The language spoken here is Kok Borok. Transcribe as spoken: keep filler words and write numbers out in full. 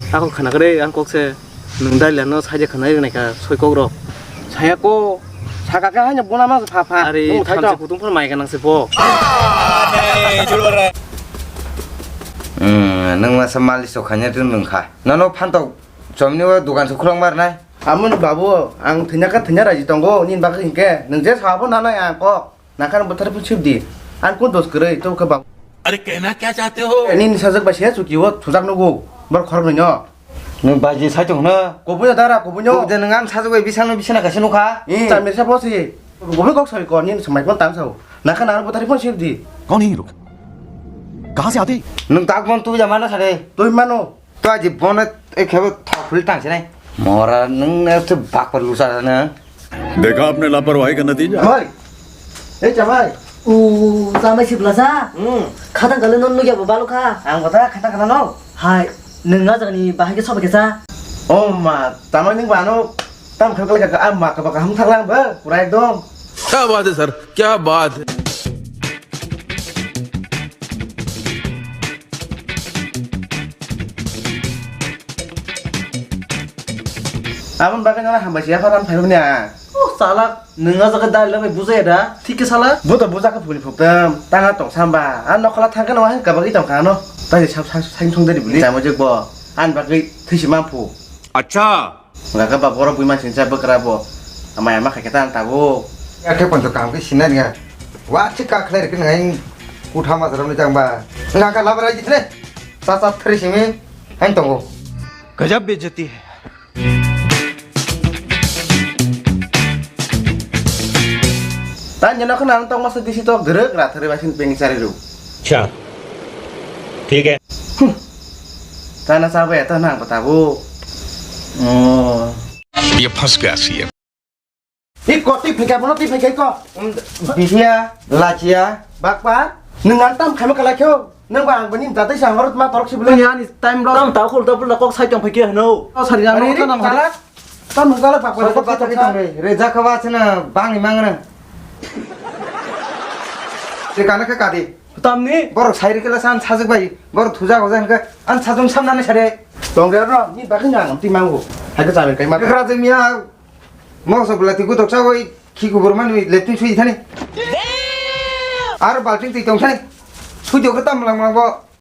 Ako khana kare ang kok se. Nung dai lano saja khana ri naikha soi kok rok. Saya ko saka ka hanya bona ma pha pha. Are thamse kutung phar mai ganang se bo. Hmm, nung masa mali so khanya tun nung kha. Nono phantok chomni o dukan se khulong mar nai. Amoni babu, ang thanya ka thanya raji tongo, nin bagwi hinkhe nung je sabo nanai ang kok. Nakhan bwthar phu sip di. Ang kun dos kwrwi to kha bang. Are kehna kya chahte ho? Nini sajak bai se chuki o thujak nugo. Bor khorok nino. Nung baji sai tong na. Kobui dara kobui no. Kobui nung ang sajak bai bisang no bisana kaisa nukha. Hmm. Chamir sa bosi. Kobui kok sai ko nini samai pon tang sao. Nakhan ang bwthar phu sip di. कौन है ये लोग? कहाँ से आते हैं? Nung tak mon tu jamana sare. Tui mano. To aji bono e khebo thok phul tang sinai. Mora nung ne se bakpar lusa na. देखा आपने लापरवाही का नतीजा। Chamai. Ei chamai. U chamai sibla sa. Hmm. Khata kale non nugya bo balu kha. Ang kota khata khata no. Hai, nung a jagani bahai ke sobe ke sa. Oh ma, tamai nung bano tam kham kale ka am ma ka ba ka ham thang lang ba. Pura ekdom. क्या बात है सर, क्या बात है। Aboni bagwi nono hambai se yaphar rang phaimani ang. Oh, salak, nwng a jaga dal bai bujaya da? Thik khe salak? Bo to bujak khe phukni phuktam, tanga tong samba. A nokhola thang khe no wahan kabagwi tong kha ano. Tei sa sa sa thung dari bili. Tamo jek bo. An bagwi thisi mamphu. Acha. Nga khe ba borok bui mansin cha bwkra bo. Amai ama khaikhe ta ang tabuk. Ya khe ponto kaham khe sinai ya. Wa chi ka khlai rikhe nang kutha ma saram ni chang ba. Nga ka labar ai jitne. Sa sa thri simi hain tongo. गजब बेइज्जती है। Tang jeno khna ang tong masa disi tok gerek ra thari basin peng chari ru. अच्छा, ठीक है। Tana sabai ta nang batabu. Oh. ये फंस गया CM. Iko twi phai kha, bono twi phai kha iko. Bihia, lachia. Bakpa, nwng ang tam khaima kala kheo. Nwng ba ang bani jatwi sa hor ma torok si bwle. Ani time rok. Tam ta khul ta bwle kok sai tong phai khe hno. O sari jang. Ari ri, chalak. Tam nwng chalak bakpa. Soko bakpa tong ri. Reja khawa chana bang imang na. Te kana kha kadi. Tamni? Borok sai ri kala san sajak bai. Borok thuja hoja hwnka. An sajung samnani sare. Tong re ro, ni bakhi nang ti mangu. Hai ka chabe kai ma. Kra je miya. Mokso bwla twi gutok chagwi khi kubur manwi leptwi sui thani. Aro balting twi tong thani. Sui jok tam lang lang bo.